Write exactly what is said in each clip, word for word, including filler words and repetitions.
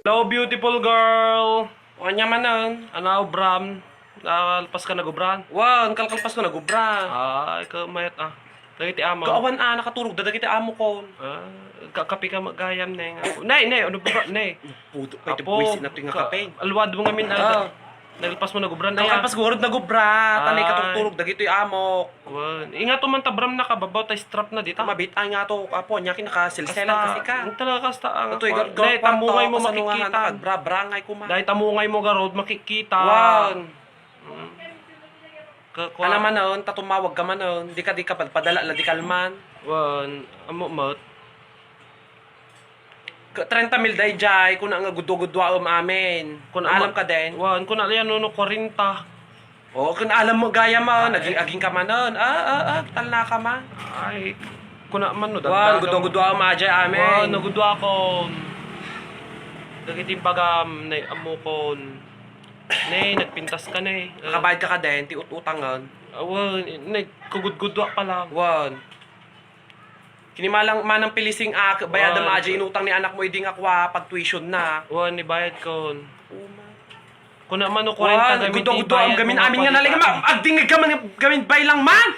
Hello, beautiful girl. O, ania manen? Ania, ubram? Nakalpaska nagubran? Wen, kalkalpasko nagubra. Ay, ka mayat, ah. Dagiti amo. Ka awan, ah, nakaturogda dagiti amokon. Ah, ka-, kape ka gayam, ne, nga. Nay, nay, ano ba, nay? Puto, pay ti Apo, buwisit na ti nga ka-, kape. Alwad mo ngamin, ah, ah. Nalpas mo nagubran, ay, ah. Kalpas gurod nagubra, tanay katurturog dagitoy amok. Wen. Ingato man ta bram nakababaw ta strap na dita. Mabit-an ngato, apo, ania ket nakasilselan kasi ka. Kasta, talaga kasta ang Atoy, apo. Gar-, gar-, Nay, tamungay mo kwarta, makikita. Kasano nga, nakabrabrangay ko man. Dahil tamungay mo garod, makikita. Wan. Mm. Ka-, kwa- Ana manen, ta tumawag ka manen, di ka, di ka padpadala, la di kalman. Wan, amo met. Ka-, trenta mil daydiay, kuna nga gudua-guduaem amin. Kuna alam ka den? Wan, kuna yan, no, no, kwarenta. Oo, kun alam mo gayam, ah, naging aging ka manen. Ah, ah, ah, talna ka man. Ay, kuna man, no, wan, dagdagan mo. Gudua-guduaem daydiay amin. Wan, nagudua ko. Dagiti bagam, nay, amokon. Nay, nagpintas ka, nay. Ah. Nakabayad ka ka den, ti ut-utangen. Ah, wan, nay, kugudgudua pa lang. Wan. Kini malang, manang pilising a, bayadam a, adi inutang ni anak mo idi nga kua, pag-tuition na. Wan, ibayad kon. Uma. Kuna man no kwarenta gamin ti ibayad mo, gamin amin nga nalika, ma-, agdingig ka man, gamin bay lang man.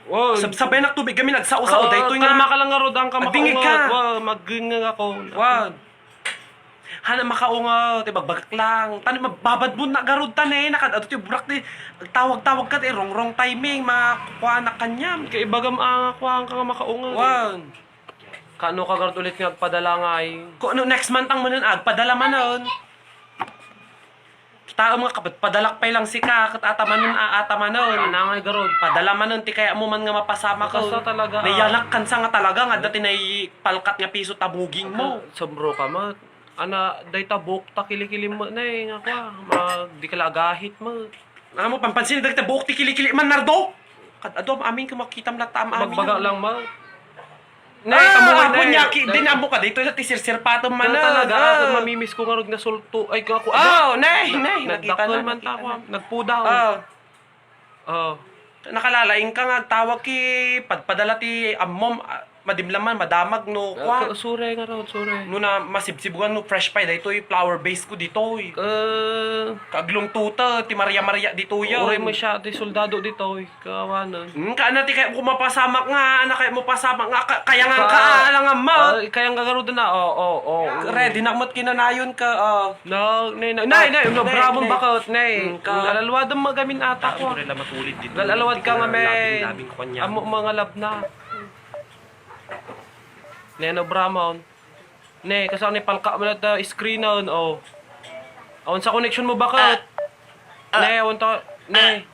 Wan. Sabsabay nak tubig gamin, agsao-sao, daytoy nga. Kalma ka lang nga, Rodang, ka makaunga. Agdingig ka. Wan, magdingig ako. Wan. Hana makaunga, ti bagbagak lang. Tani mababadbon na garud tani, nakad-adu ti burak ti agtawag-tawag ka ti wrong, wrong timing, makukuanak kaniam. Kay ibagam a nga kuan ka nga makaunga. Wan. Kano ka garud ulit nga agpadala ngay? Ko, no, next month ang manen, agpadala manen. Kitaem nga kapat-, padalak pay lang sika, ket ata manen, a-, ata manen. Ana ngay garud. Padala manen, ti kayat mo man nga mapasamak. Basta talaga, ah. Nayanak kansa nga talaga, nga dati nay palkat nga piso tabuging mo. Sobro ka met. Ana, dayta buok ta kilikilim met, nay, nga kua, mag-, di ka la agahit met. Amo, pampansin, dagita buok ti kilikili man, Nardo. Kad-adu, amin ka makitam latta, am-, amin. Magbaga lang, ma. Nay, ah, tamo nga, apo nay. Niya, ki-, din amo ka dito, sa ti sirsirpatom man, talaga, ah, ah, mamimiss ko nga rod nga sulto. Ay, ka-, ako, oh, nay, nay, nakita na, man nakita ta, na. Nagpudaw. Ah. Oh. Nakalalaing ka nga agtawag ki padpadala ti ammom, ah, madimlam man, madamag no, ah, kua. Ka-, sure nga raw, sure. No na masibsibugan no fresh pie, daytoy flour base ko ditoy. Ah. Kaglong tuta, ti Maria-Maria ditoy, uray mo siya, ti soldado ditoy, kawanan. Hmm, kaana ti kaya mo mapasamak nga, ana kaya mo pasamak nga, ka-, kaya nga ka, ah, alang amma. Ah, kaya nga garud na, oh, oh, oh. Ready na met kinanayon ka, oh. No, nay, nay, nay, nay, no, nay, bramon nay. Bakit, nay? Mm, ka- Alaluadam magamin ata ko. Ay, wala matulid dito. Alaluad ka nga, men. Labing, labing ko kanya. Amo mga lab na. Nay, no, bramon. Nay, kasano ni palka mo na ta screen on, oh. Awan sa connection mo, bakit? Ah. Ah. Nay, awan ta, nay.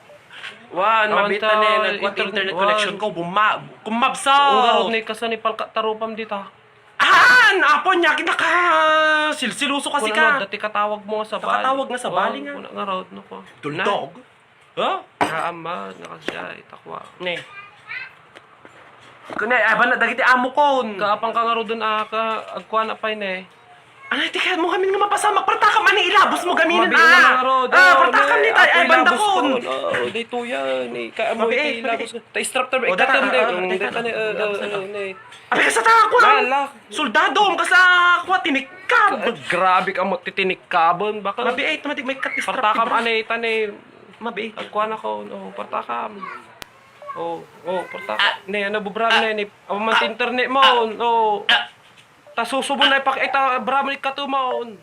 Wan, awan mabita ta ni, nagkuha ti internet, internet connection ko, buma-, kumabsa. Ang garot ni, kasano ni palka tarupam dita? Ah! Apo niya, kinaka-, silsiloso kasi ka. Kuna nga, dati katawag mo nga sabali. Katawag nga sabali nga. Kuna nga raw, no, ko. Tuldog? Ha? Naama, nakasya, itakwa. Ne. Kuna, ay, bana, dagiti amo kon. Kaapang ka nga raw dun, ah, ka, agkuha na pay, ne. Anay, ti kayat mo gamin nga mapasamak, partakam, ani, ilabos mo gamin, ah. Mabiin na nga raw, ah, partakam, ne, ni, tay, ay, banda kon. Oh, daytoy yan, eh, kaya mo, ilabos. Ta strap ta, ikatam de. Dayta ne, eh, eh, ne. Abi, kasta ta, kuan. Lala. Soldado, kasta, kuan, tinikkab. Grabe ka mo, titinikkaban. Baka mabiit, matik, may kat strap. Partakam, anay, tane. Mabiit. Agkuan ako, oh, partakam. Oh, oh, partakam. Ne, ano, bubram, ne, ni, awan man ti internet mo, oh. Ta susubo na ipakita, bram, ni katumon.